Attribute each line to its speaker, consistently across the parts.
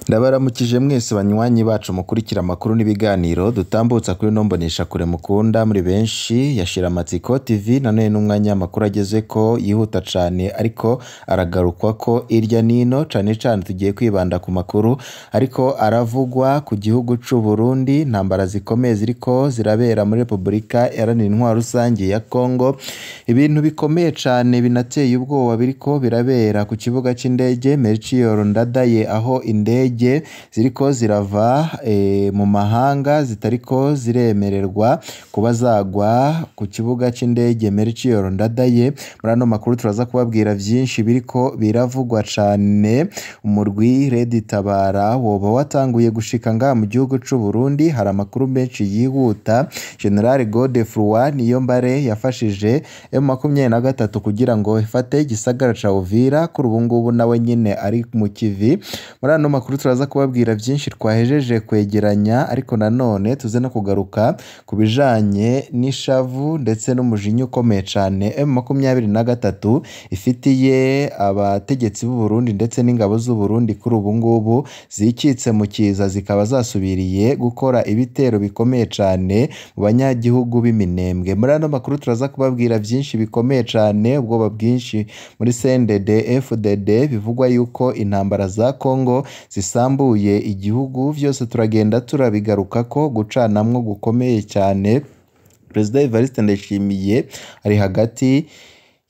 Speaker 1: Ndabaramukije mwese banywanyi bacu mukurikira amakuru n'ibiganiro dutambutsa kuri ino mboneshakure mukunda muri benshi ya Shiramatsiko TV. Nanone n'umwanya w'amakuru agezeko yihuta cane ariko aragarukwako irya nino, cane cane tugiye kwibanda ku makuru ariko aravugwa ku gihugu c'u Burundi, intambara zikomeye ziriko zirabera muri Repubulika Iharanira Intwaro Rusangi ya Kongo, ibintu bikomeye cane binateye ubwoba biriko birabera ku kibuga c'indege Melchior Ndadaye, aho indege ziriko zirava mu mahanga zitariko ziremererwa kuba zagwa ku kibuga c'indege Melchior Ndadaye. Muri ano makuru turaza kubabwira vyinshi biriko biravugwa cane. Umurwi Red Tabara woba watanguye gushika ngaha mu gihugu c'u Burundi, hari amakuru menshi yihuta. General Godefroid Niyombare yafashije M23 kugira ngo ifate igisagara ca Uvira, kuri ubu ngubu nawe nyene ari mu kivi. Muri ano makuru turaza kubabwira vyinshi twahejeje kwegeranya, ariko nanone tuze no kugaruka ku bijanye n'ishavu ndetse n'umujinya ukomeye cane M23 ifitiye abategetsi b'u Burundi ndetse n'ingabo z'u Burundi kuri ubu ngubu zikitse mu kiza, zikaba zasubiriye gukora ibitero bikomeye cane mu banyagihugu b'Iminembwe. Muri ano makuru turaza kubabwira vyinshi bikomeye cane, ubwoba bwinshi muri CNDD FDD, bivugwa yuko intambara za Kongo zisambuye igihugu, vyose turagenda turabigarukako, gucanamwo gukomeye cyane. Perezida Evariste Ndayishimiye ari hagati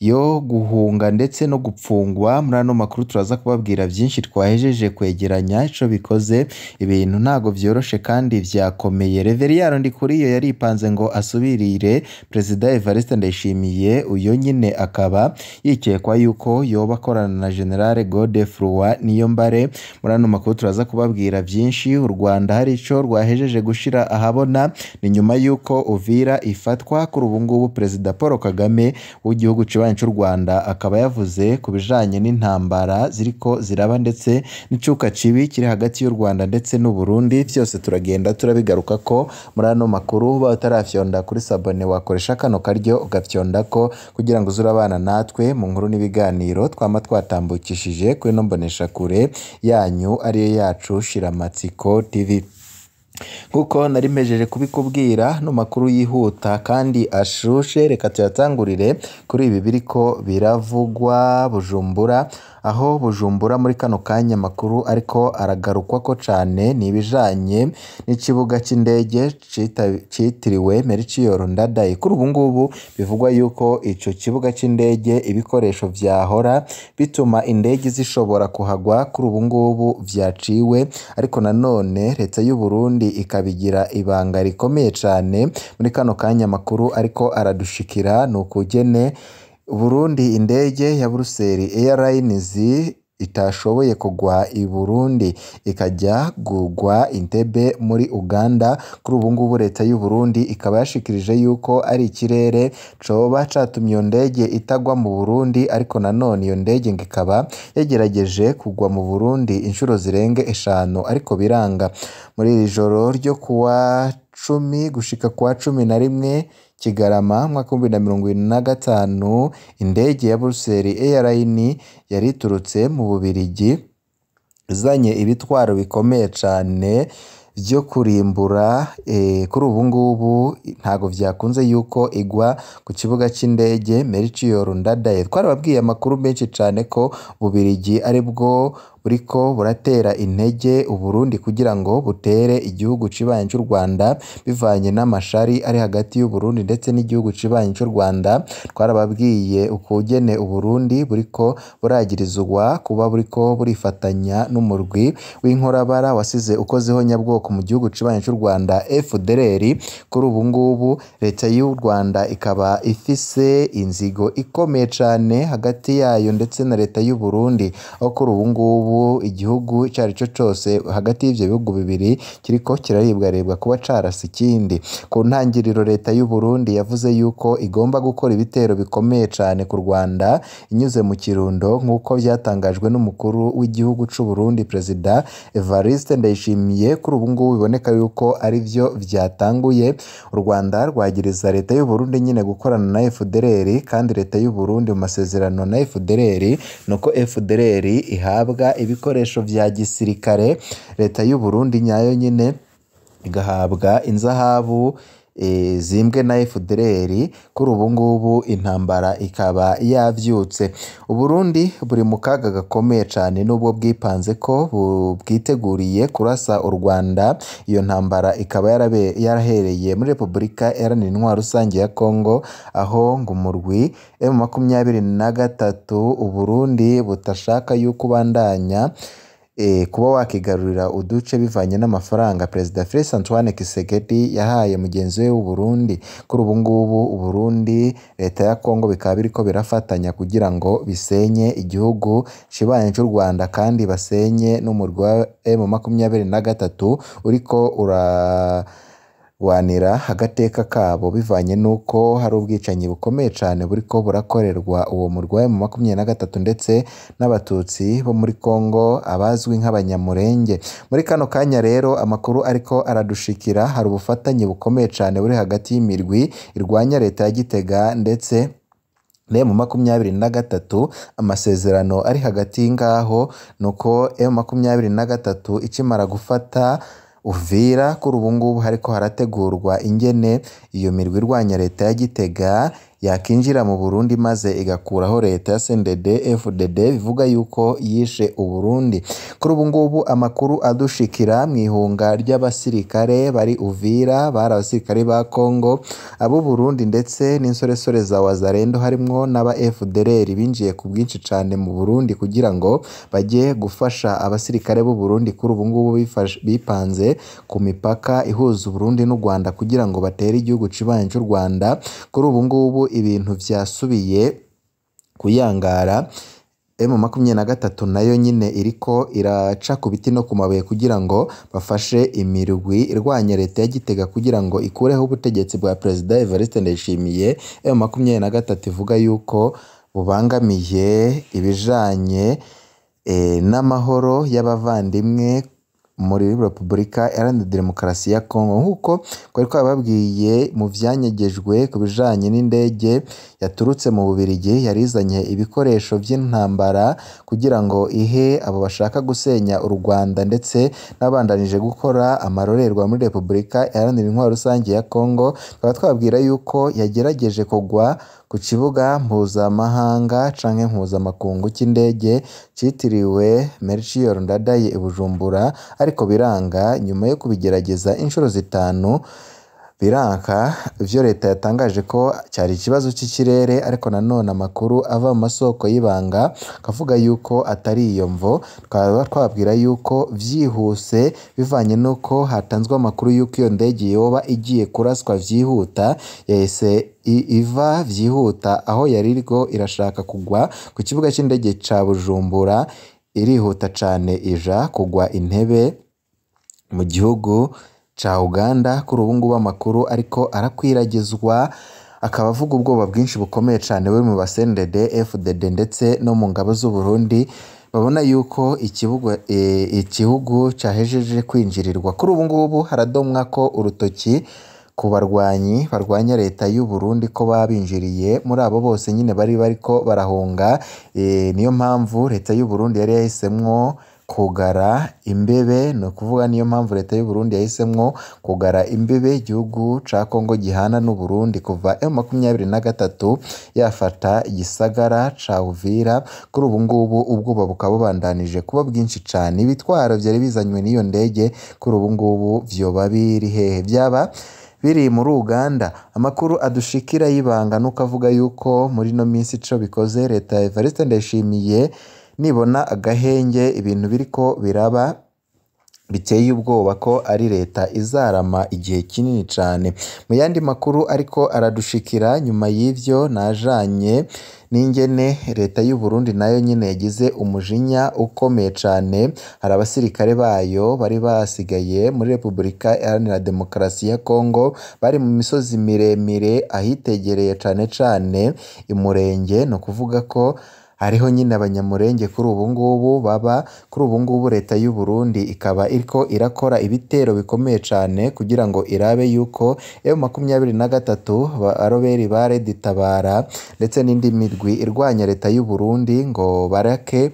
Speaker 1: yo guhunga ndetse no gupfungwa. Muri ano makuru turaza kubabwira vyinshi twahejeje kwegeranya, ico bikoze ibintu ntago vyoroshe kandi vyakomeye. Reveriyaro Ndikuriyo yaripanze ngo asubirire Perezida Evariste Ndayishimiye, uyo nyine akaba yikekwa yuko yoba akorana na General Godefroid Niyombare. Muri ano makuru turaza kubabwira vyinshi. U Rwanda hari ico rwahejeje gushira ahabona, ni nyuma yuko Uvira ifatwa. Kuri ubu ngubu Perezida Paul Kagame w'igihugu cibanyi c'u Rwanda akaba yavuze ku bijanye n'intambara ziriko ziraba ndetse n'icuka cibi kiri hagati y'u Rwanda ndetse n'u Burundi. Vyose turagenda turabigarukako muri ano makuru. Uba utarafyonda kuri sabone wakoresha kano karyo ugafyondako kugira ngo uze urabana natwe mu nkuru n'ibiganiro twama twatambukishije kuri ino mboneshakure yanyu ariyo yacu Shiramatsiko TV. Nkuko nari mpejeje kubikubwira, no makuru yihuta kandi ashushe, reka tuyatangurire kuri ibi biriko biravugwa Bujumbura. Aho Bujumbura muri kano kanya amakuru ariko aragarukwako cane ni ibijanye n'ikibuga c'indege citiriwe Melchior Ndadaye. Kuri ubu ngubu bivugwa yuko ico kibuga c'indege ibikoresho vyahora bituma indege zishobora kuhagwa kuri ubu ngubu vyaciwe, ariko nanone leta y'u Burundi ikabigira ibanga rikomeye cane. Muri kano kanya amakuru ariko aradushikira ni ukugene Burundi indege ya Brussels Airlines itashoboye kugwa i Burundi ikajya kugwa Entebbe muri Uganda. Kuri ubu ngubu leta y'u Burundi ikaba yashikirije yuko ari ikirere coba catumye iyo ndege itagwa mu Burundi, ariko nanone iyo ndege ngo ikaba yagerageje kugwa mu Burundi inshuro zirenga 5 ariko biranga. Muri iri joro ryo kuwa 10 gushika kuwa 11 Kigarama mwaka 2025, indege ya Brussels Airlines yari iturutse mu Bubirigi izanye ibitwaro bikomeye cane vyo kurimbura. Kuri ubu ngubu ntago vyakunze yuko igwa ku kibuga c'indege Melchior Ndadaye. Twarababwiye amakuru menshi cane ko Bubirigi aribwo buriko buratera intege Uburundi kugira ngo butere igihugu cibanyi c'u Rwanda, bivanye n'amashari ari hagati y'u Burundi ndetse n'igihugu cibanyi c'u Rwanda. Twarababwiye ukugene Uburundi buriko buragirizwa kuba buriko burifatanya n'umurwi w'inkorabara wasize ukozeho nyabwoko mu gihugu cibanyi c'u Rwanda FDLR. Kuri ubu ngubu leta y'u Rwanda ikaba ifise inzigo ikomeye cane hagati yayo ndetse na leta y'u Burundi, aho kuri ubu ngubu igihugu icyo ari cyo cyose hagati y'ivyo bihugu bibiri kiriko kiraribwarebwa kuba carasa ikindi. Ku ntangiriro leta y'u Burundi yavuze yuko igomba gukora ibitero bikomeye cane ku Rwanda inyuze mu Kirundo, nk'uko vyatangajwe n'umukuru w'igihugu c'u Burundi Perezida Evariste Ndayishimiye. Kuri ubu ngubu biboneka yuko arivyo vyatanguye. U Rwanda rwagiriza leta y'u Burundi nyine gukorana na FDLR, kandi leta y'u Burundi mu masezerano na FDLR nuko FDLR ihabwa ibikoresho vya gisirikare, leta y'u Burundi nyayo nyene igahabwa inzahabu zimbwe na FDLR. Kuri ubu ngubu intambara ikaba yavyutse. Uburundi buri mu kaga gakomeye cane nubwo bwipanze ko bwiteguriye kurasa u Rwanda. Iyo ntambara ikaba yarahereye muri Repubulika Iharanira Intwaro Rusange ya Kongo, aho ngo umurwi M23 Uburundi butashaka yuko ubandanya kuba wakigarurira uduce bivanye n'amafaranga Perezida Felix Antoine Tshisekedi yahaye mugenzi we w'Uburundi. Kuri ubu ngubu Uburundi, leta ya Kongo bikaba biriko birafatanya kugira ngo bisenye igihugu kibanyi c'u Rwanda, kandi basenye n'umurwi wa M23 uriko urarwanira agateka kabo, bivanye n'uko hari ubwicanyi bukomeye cane buriko burakorerwa uwo murwi wa M23 ndetse n'abatutsi bo muri Kongo abazwi nk'abanyamurenge. Muri kano kanya rero amakuru ariko aradushikira, hari ubufatanye bukomeye cane buri hagati y'imirwi irwanya leta ya Gitega ndetse na M23. Amasezerano ari hagati ngaho nuko M23 ikimara gufata Uvira, kuri ubu ngubu hariko harategurwa ingene iyo mirwi irwanya leta ya Gitega yakinjira mu Burundi maze igakuraho leta ya CNDD FDD bivuga yuko yishe Uburundi. Kuri ubu ngubu amakuru adushikira mu ihunga ry'abasirikare bari Uvira, bari abasirikare ba Kongo, abo Burundi ndetse n'insoresore za Wazalendo harimwo n'aba FDLR binjiye ku bwinshi cane mu Burundi kugira ngo bajye gufasha abasirikare b'u Burundi. Kuri ubu ngubu bipanze ku mipaka ihuza Uburundi n'u Rwanda kugira ngo batere igihugu cibanyi c'u Rwanda. Kuri ubu ngubu ibintu vyasubiye kuyangara. M23 nayo nyine iriko iraca ku biti no ku mabuye kugira ngo bafashe imirwi irwanya leta ya Gitega kugira ngo ikureho ubutegetsi bwa Perezida Evariste Ndayishimiye. M23 ivuga yuko bubangamiye ibijanye n'amahoro y'abavandimwe muri Repubulika Iharanira Demokarasi ya Kongo, nk'uko twari twababwiye mu vyanyegejwe ku bijanye n'indege yaturutse mu Bubiligi yarizanye ibikoresho vy'intambara kugira ngo ihe abo bashaka gusenya u Rwanda ndetse n'abandanije gukora amarorerwa muri Repubulika Iharanira Intwaro Rusange ya Kongo. Tukaba twababwira yuko yagerageje kugwa ku kibuga mpuzamahanga canke mpuzamakungu c'indege citiriwe Melchior Ndadaye i Bujumbura, ariko biranga nyuma yo kubigerageza inshuro 5 biranka. Ivyo leta yatangaje ko cyari ikibazo c'ikirere, ariko nanone amakuru ava mu masoko y'ibanga akavuga yuko atari iyo mvo. Tukaba twababwira yuko vyihuse bivanye n'uko hatanzwe amakuru yuko iyo ndege yoba igiye kuraswa vyihuta, yahise iva vyihuta aho yari iriko irashaka kugwa ku kibuga c'indege ca Bujumbura, irihuta cane ija kugwa Entebbe mu gihugu ca Uganda. Kuri ubu ngubu amakuru ariko arakwiragizwa akaba avuga ubwoba bwinshi bukomeye cane buri mu ba CNDD FDD ndetse no mu ngabo z'u Burundi, babona yuko igihugu cahejeje kwinjirirwa. Kuri ubu ngubu haradomwa ko urutoki ku barwanyi barwanya leta y'u Burundi ko babinjiriye muri abo bose nyine bari bariko barahunga. Niyo mpamvu leta y'u Burundi yari yahisemwo kugara imbebe, ni ukuvuga niyo mpamvu leta y'u Burundi yahisemwo kugara imbebe igihugu ca Kongo gihana n'u Burundi kuva M23 yafata igisagara ca Uvira. Kuri ubu ngubu ubwoba bukaba bubandanije kuba bwinshi cane. Ibitwaro vyari bizanywe n'iyo ndege kuri ubu ngubu vyoba biri hehe? Vyaba biri muri Uganda. Amakuru adushikira y'ibanga nuko avuga yuko muri no minsi ico bikoze leta ya Evariste Ndayishimiye nibona agahenge ibintu biriko biraba biteye ubwoba ko ari leta izarama igihe kinini cane. Mu yandi makuru ariko aradushikira nyuma y'ivyo najanye n'ingene leta y'u Burundi nayo nyene yagize umujinya ukomeye cane. Hari abasirikare bayo bari basigaye muri Repubulika Iharanira Demokarasi ya Kongo bari mu misozi miremire ahitegereye cane cane Imurenge, ni ukuvuga ko hariho nyine abanyamurenge kuri ubu ngubu baba. Kuri ubu ngubu leta y'u Burundi ikaba iriko irakora ibitero bikomeye cane kugira ngo irabe yuko M23 baroberi ba Red Tabara ndetse n'indi mirwi irwanya leta y'u Burundi ngo bareke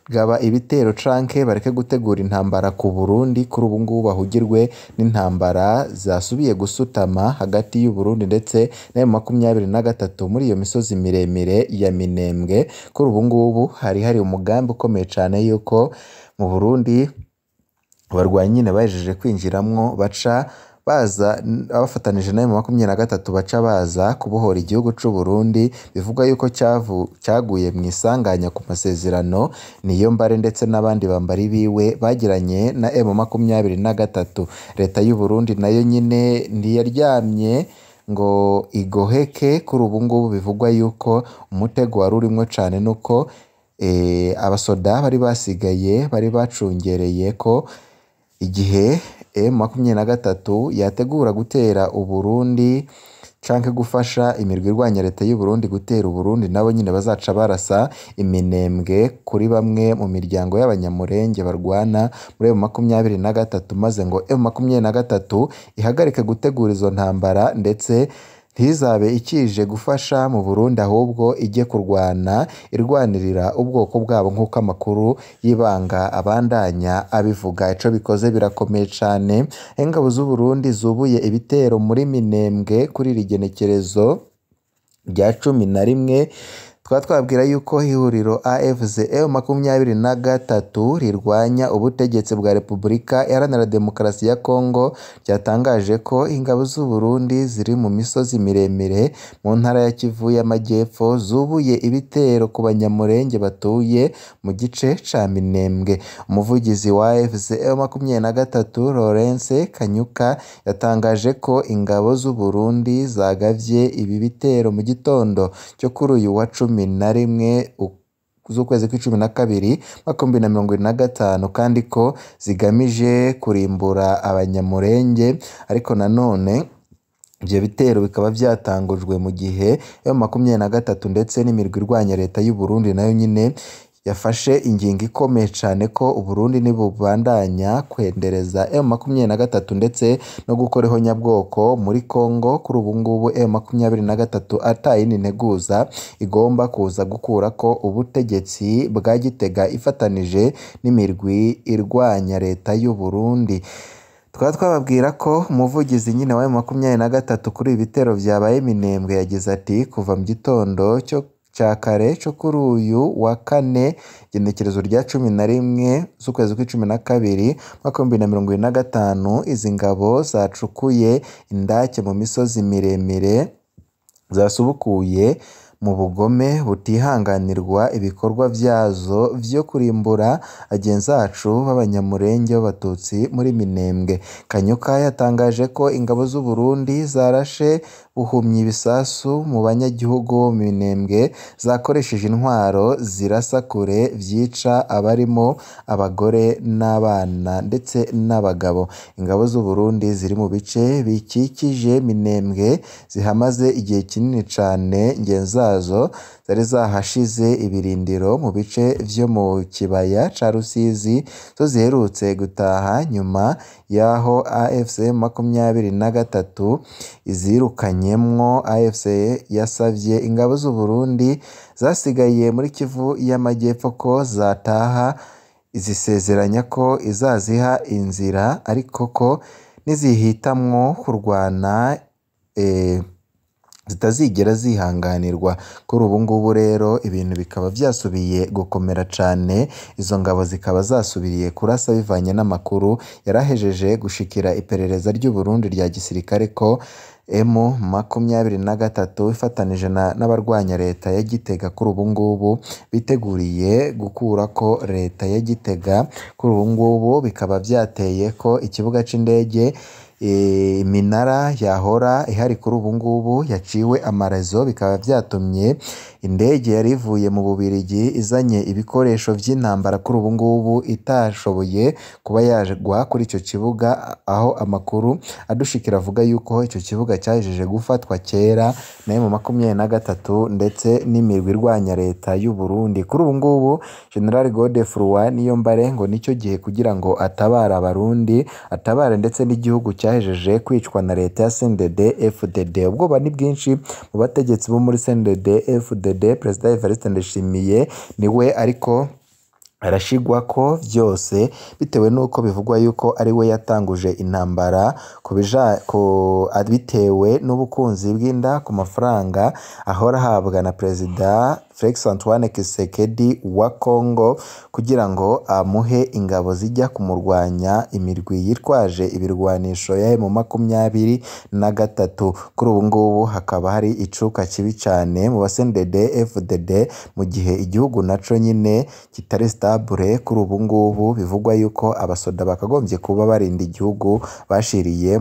Speaker 1: kugaba ibitero canke bareke gutegura intambara ku Burundi. Kuri ubu ngubu bahugirwe n'intambara zasubiye gusutama hagati y'u Burundi ndetse na M23 muri iyo misozi miremire ya Minembwe. Kuri ubu ngubu hari umugambi ukomeye cane yuko mu Burundi abarwanyi nyine bahejeje kwinjiramwo baca baza abafatanije na M23 baca baza kubohora igihugu c'u Burundi, bivugwa yuko cyaguye mu isanganya ku masezerano Niyombare ndetse n'abandi bambari biwe bagiranye na M23. Leta y'u Burundi nayo nyine ntiyaryamye ngo igoheke. Kuri ubu ngubu bivugwa yuko umutego wari urimwo cane nuko abasoda bari basigaye bari bacungereye ko igihe M23 yategura gutera Uburundi canke gufasha imirwi irwanya leta y'u Burundi gutera Uburundi, nabo nyine bazaca barasa iminembwe kuri bamwe mu miryango y'abanyamurenge barwana muri M23, maze ngo M23 ihagarike gutegura izo ntambara ndetse ntizabe ikije gufasha mu Burundi, ahubwo ijye kurwana irwanirira ubwoko bwabo nk'uko amakuru y'ibanga abandanya abivuga. Ico bikoze birakomeye cane. Ingabo z'u Burundi zubuye ibitero muri Minembwe kuri iri genekerezo rya 11. Tukaba twabwira yuko ihuriro AFC M23 rirwanya ubutegetsi bwa Repubulika Iharanira Demokarasi ya Kongo ryatangaje ko ingabo z'u Burundi ziri mu misozi miremire mu ntara ya Kivu y'Amajyepfo zubuye ibitero ku banyamurenge batuye mu gice ca Minembwe. Umuvugizi wa AFC M23 Lawrence Kanyuka yatangaje ko ingabo z'u Burundi zagavye ibi bitero mu gitondo cyo kuri uyu wa 11 z'ukwezi kw'icumi na kabiri mwaka 2025, kandi ko zigamije kurimbura abanyamurenge. Ariko nanone ivyo bitero bikaba vyatangujwe mu gihe M23 ndetse n'imirwi irwanya leta y'u Burundi nayo nyine yafashe ingingo ikomeye cane ko Uburundi nibubandanya kwendereza M23 ndetse no gukora ihonyabwoko muri Kongo. Kuri ubu ngubu M23 atayindi nteguza igomba kuza gukurako ubutegetsi bwa Gitega ifatanije n'imirwi irwanya leta y'u Burundi. Tukaba twababwira ko umuvugizi nyine wa M23 kuri ibi bitero vyabaye Minembwe yagize ati: kuva mu gitondo cyo ca kare co kuri uyu wa kane igenekerezo rya 11 z'ukwezi kw'icumi na kabiri mwaka 2025, izi ngabo zacukuye indake mu misozi miremire zasubukuye mu bugome butihanganirwa ibikorwa vyazo vyo kurimbura bagenzi bacu b'abanyamurenge b'abatutsi muri Minembwe. Kanyuka yatangaje ko ingabo z'u Burundi zarashe buhumyi ibisasu mu banyagihugu bo mu Minembwe, zakoresheje intwaro zirasa kure vyica abarimo abagore n'abana ndetse n'abagabo. Ingabo z'u Burundi ziri mu bice bikikije Minembwe zihamaze igihe kinini cane, ngenzazo zari zahashize ibirindiro mu bice vyo mu kibaya ca Rusizi, zo ziherutse gutaha nyuma yaho AFC 23 izirukanyemwo. AFC yasavye ingabo z'u Burundi zasigaye muri Kivu y'Amajyepfo ko zataha, izisezeranya ko izaziha inzira, ariko ko nizihitamwo kurwana zitazigera zihanganirwa. Kuri ubu ngubu rero ibintu bikaba vyasubiye gukomera cane, izo ngabo zikaba zasubiriye kurasa bivanye n'amakuru yarahejeje gushikira iperereza ry'u Burundi rya gisirikare ko M23 ifatanije n'abarwanya leta ya Gitega kuri ubu ngubu biteguriye gukurako leta ya Gitega. Kuri ubu ngubu bikaba vyateye ko ikibuga c'indege iminara yahora ihari kuri ubu ngubu yaciwe amarezo, bikaba vyatumye indege yari ivuye mu Bubirigi izanye ibikoresho vy'intambara kuri ubu ngubu itashoboye kuba yagwa kuri ico kibuga, aho amakuru adushikira avuga yuko ico kibuga cyahejeje gufatwa kera na M23 ndetse n'imirwi irwanya leta y'u Burundi. Kuri ubu ngubu General Godefroid Niyombare ngo nicyo gihe kugira ngo atabare abarundi, atabare ndetse n'igihugu cyahejeje kwicwa na leta ya CNDD FDD. Ubwoba ni bwinshi mu bategetsi bo muri CNDD FDD. Perezida Evariste Ndayishimiye niwe ariko arashigwako vyose bitewe n'uko bivugwa yuko ari we yatanguje intambara bitewe n'ubukunzi bw'inda ku mafaranga ahora ahabwa na Perezida Felix Antoine Tshisekedi wa Congo kugira ngo amuhe ingabo zijya kumurwanya imirwi yitwaje ibirwanisho ya M23. Kuri ubu ngubu hakaba hari icuka kibi cane mu ba CNDD FDD, mu gihe igihugu naco nyine kitari stable. Kuri ubu ngubu bivugwa yuko abasoda bakagombye kuba barinda igihugu bashiriye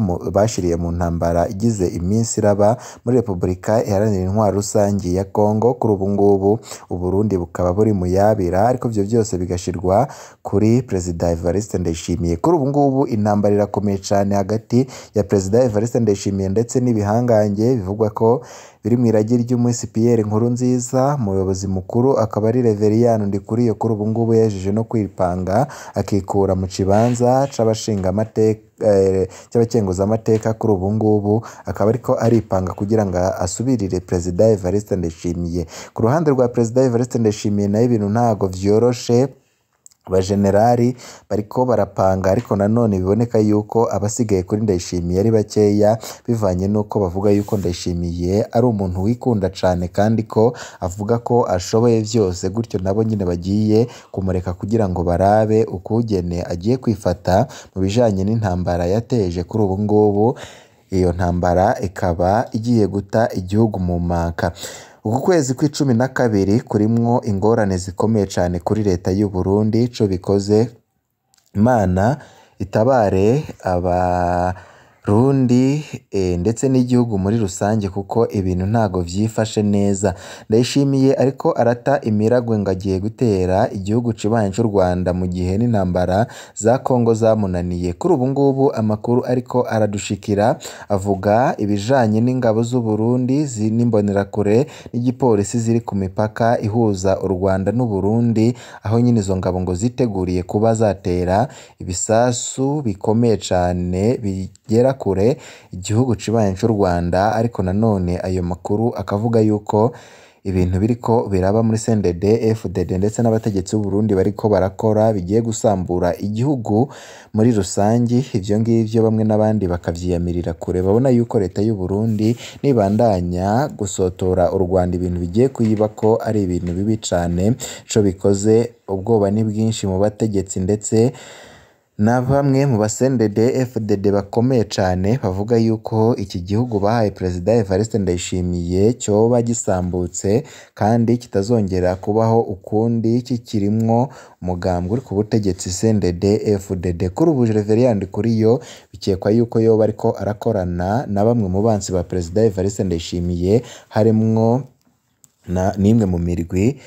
Speaker 1: mu ntambara igize iminsi iraba muri Repubulika Iharanira Intwaro Rusangi ya Congo. Kuri ubu ngubu Uburundi bukaba buri mu yabira, ariko ivyo vyose bigashirwa kuri Perezida Evariste Ndayishimiye. Kuri ubu ngubu intambara irakomeye cane hagati ya Perezida Evariste Ndayishimiye ndetse n'ibihangange bivugwa ko biri mw'iragi ry'umusi Pierre Nkurunziza, umuyobozi mukuru akaba ari Reveriyani Ndikuriyo. Kuri ubu ngubu yahejeje no kwipanga akikura mu kibanza c'abashingamateka c'abakenguzamateka. Kuri ubu ngubu akaba ariko aripanga kugira ngo asubirire Perezida Evariste Ndayishimiye. Ku ruhande rwa Perezida Evariste Ndayishimiye nayo ibintu ntago vyoroshe, abajenerali bariko barapanga, ariko nanone biboneka yuko abasigaye kuri Ndayishimiye ari bakeya, bivanye n'uko bavuga yuko Ndayishimiye ari umuntu wikunda cane kandi ko avuga ko ashoboye vyose, gutyo nabo nyine bagiye kumureka kugira ngo barabe ukugene agiye kwifata mu bijanye n'intambara yateje kuri ubu ngubu. Iyo ntambara ikaba igiye guta igihugu mu maka. Uku kwezi kw'icumi na kabiri kurimwo ingorane zikomeye cane kuri leta y'u Burundi. Ico bikoze, Imana itabare abarundi ndetse n'igihugu muri rusange, kuko ibintu ntago vyifashe neza. Ndayishimiye ariko arata imiragwe ngo agiye gutera igihugu cibanyi c'u Rwanda mu gihe n'intambara za Congo zamunaniye. Kuri ubu ngubu amakuru ariko aradushikira avuga ibijanye n'ingabo z'u Burundi n'imbonerakure n'igipolisi ziri ku mipaka ihuza u Rwanda n'u Burundi, aho nyine izo ngabo ngo ziteguriye kuba zatera ibisasu bikomeye cane bigera kure igihugu cibanyi c'u Rwanda. Ariko nanone ayo makuru akavuga yuko ibintu biriko biraba muri CNDD FDD ndetse n'abategetsi b'u Burundi bariko barakora bigiye gusambura igihugu muri rusangi. Ivyo ngivyo bamwe n'abandi bakavyiyamirira kure, babona yuko leta y'u Burundi nibandanya gusotora u Rwanda ibintu bigiye kuyibako ari ibintu bibi cane. Ico bikoze, ubwoba ni bwinshi mu bategetsi ndetse na bamwe mu ba CNDD FDD bakomeye cane bavuga yuko iki gihugu bahaye Perezida Evariste Ndayishimiye cyoba gisambutse kandi kitazongera kubaho ukundi kikirimwo umugambwe uri ku butegetsi CNDD FDD. Kuri ubu Reveriyani Ndikuriyo bikekwa yuko yoba ariko arakorana na bamwe mu bansi ba Perezida Evariste Ndayishimiye, harimwo n'imwe mu mirwi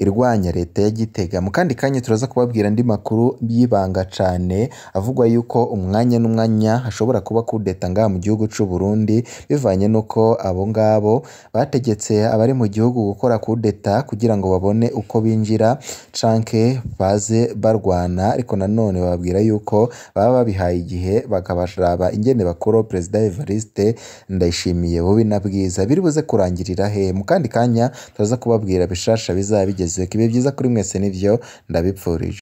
Speaker 1: irwanya leta ya Gitega. Mu kandi kanya turaza kubabwira andi makuru y'ibanga cane avugwa yuko umwanya n'umwanya hashobora kuba kudeta ngaha mu gihugu c'u Burundi, bivanye n'uko abo ngabo bategetse abari mu gihugu gukora kudeta kugira ngo babone uko binjira canke baze barwana. Ariko nanone bababwira yuko baba babihaye igihe bakabaraba ingene bakuru Perezida Evariste Ndayishimiye bubi na bwiza biri buze kurangirira he. Mu kandi kanya turaza kubabwira bishasha bizaba bigeze. Kibe byiza kuri mwese, nivyo ndabipfurije.